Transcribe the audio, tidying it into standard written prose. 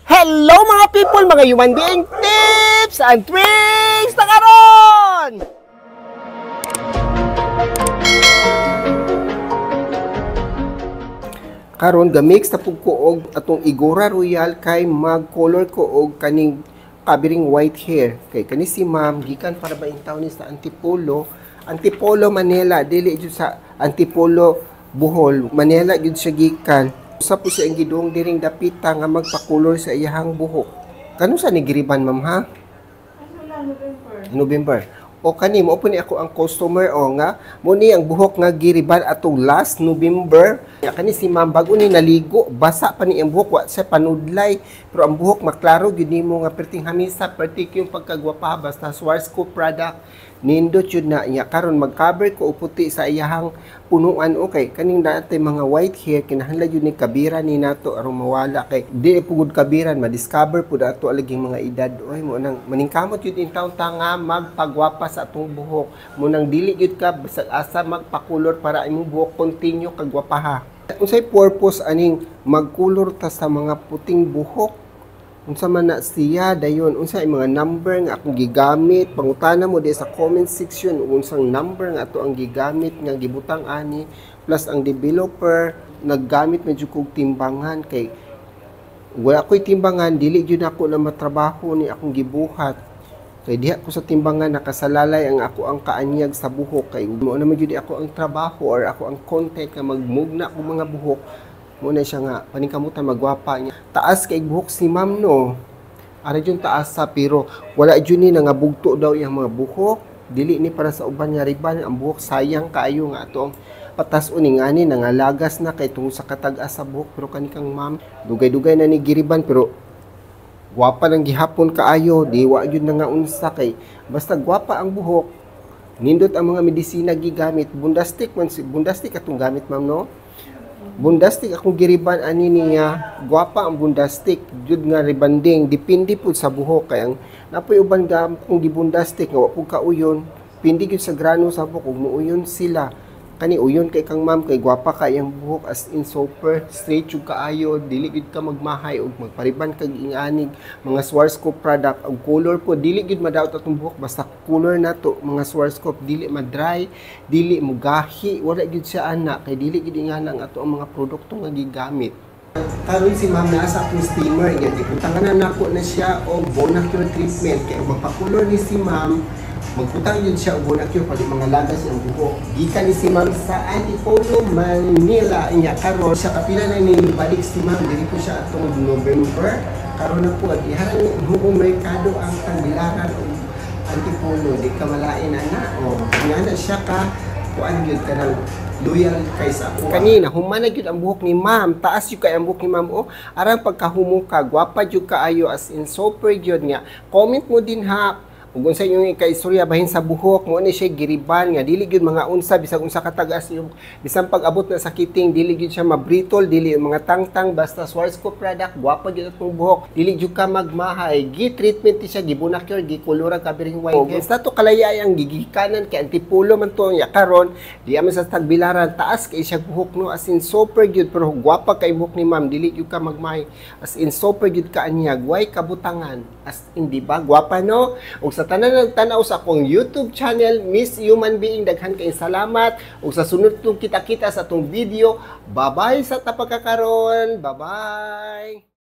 Hello mga people, mga human being, tips and tricks na karon! Karon gamix na pug ko og atong Igora Royal kay mag-color ko og kaning covering white hair. Kay kani si ma'am gikan para ba in town ni sa Antipolo, Antipolo Manila, dili jud sa Antipolo Bohol, Manila gyud siya gikan. Usa po siya ang gidong diring dapita nga magpa-color sa iyahang buhok. Kanu sa ni giriban, ma'am, ha? Ano lang, November. November. O kani mo po ni ako ang customer o nga mo ni ang buhok nga giriban atong last November. Ya, kani si ma'am bago ni naligo, basa pa ni ang buhok, wa siya panudlay, pero ang buhok maklaro gyud nimo nga perting hamisa, perting yung pagkagwapa, basta Schwarzkopf product nindot yun na niya. Karon mag-cover ko og puti sa iyahang punuan, okay, kaning dati mga white hair kinahanglan yun ni kabira ni nato aron mawala, kay di pugod kabiran ma-discover pud ato alaging mga edad. Oy, mo nang maningkamot yun in town ta nga magpagwapa sa atong buhok, mo nang dili gyud ka bisag asa magpakulor para imong buhok continue kagwapaha. Unsay purpose aning magkulor ta sa mga puting buhok? Unsa man na siya dayon? Unsa mga number nga akong gigamit? Pangutana mo di sa comment section unsang number nga ato ang gigamit nga gibutang ani, plus ang developer. Naggamit medyo kog timbangan kay wala ko'y timbangan, dili gyud ako na matrabaho ni akong gibuhat, kay diha ko sa timbangan nakasalalay ang ako ang kaanyag sa buhok, kay mo na man gyud ako ang trabaho or ako ang content nga magmugna ko mga buhok. Mo na siya nga paningkamutan magwapa niya. Taas kay buhok si ma'am, no? Ara jud taas sa, pero wala jud ni nangabugto daw iyang mga buhok. Dili ni para sa uban nga riban ang buhok, sayang kaayo nga ato ang patas-on ni ngani nangalagas na kay tungod sa katag-as sa buhok. Pero kani kang ma'am, dugay-dugay na ni giriban pero gwapa lang gihapon kaayo, di wa jud na nga unsa, kay basta gwapa ang buhok. Nindot ang mga medisina gigamit, bundastik man si bundastik atong gamit, ma'am, no? Bundastik akong giriban ani niya, gwapa ang bundastik jud nga ribanding, depende pud sa buhok, kay ang napoy uban gam kung gibundastik nga wa pud kauyon, pindi gyud sa grano sa buhok ug muuyon sila. Kani uyon kay kang ma'am kay gwapa kay ang buhok, as in super straight jud kaayo, dili gyud ka magmahay ug magpariban kag inganig mga Schwarzkopf product og color po, dili gyud madaot atong buhok basta color nato mga Schwarzkopf, dili ma-dry, dili mugahi, wala gyud siya ana kay dili gyud ingana ang ato ang mga produkto nga gigamit. Karon si ma'am naa sa akong steamer, yan gibutangan na nako na siya og Bonacure treatment kay magpa-color ni si ma'am, magbutang yun siya og Bonacure pag mga lagas ang buhok. Gikan ni si ma'am sa Antipolo, Manila. Inya karon siya kapila na ni balik si ma'am diri po siya atong November. Karon na po at iharan ni buong merkado ang Tagbilaran og Antipolo, di ka malain ana o nga na siya ka kuan gyud kanang loyal kay sa ako. Kanina human na gyud ang buhok ni ma'am, taas gyud kay ang buhok ni ma'am o arang pagkahumuka, gwapa gyud kaayo, as in super gyud nga. Comment mo din ha ug unsa inyong ikaistorya bahin sa buhok. Mo ni siya giriban nga dili gyud mga unsa, bisag unsa katagas yung bisan pag-abot na sa kiting, dili gyud siya mabritol, dili yung mga tangtang, basta Schwarzkopf product, gwapa gyud atong buhok, dili gyud ka magmahay. Gi treatment ti siya, gibunakyor, gikulura kabiring white hair. Basta to kalaya ang gigikanan kay Antipolo man to ya karon di man sa Tagbilaran. Taas kay siya buhok, no? As in super gyud, pero gwapa kay buhok ni ma'am, dili gyud ka magmahay, as in super gyud ka anyag, way kabutangan, as in, di ba gwapa, no? Ug sa tanan nagtanaw sa akong YouTube channel, Miss Human Being, daghan kay salamat. Ug sa sunod tong kita-kita sa atong video, bye-bye sa tapagkakaron. Bye-bye.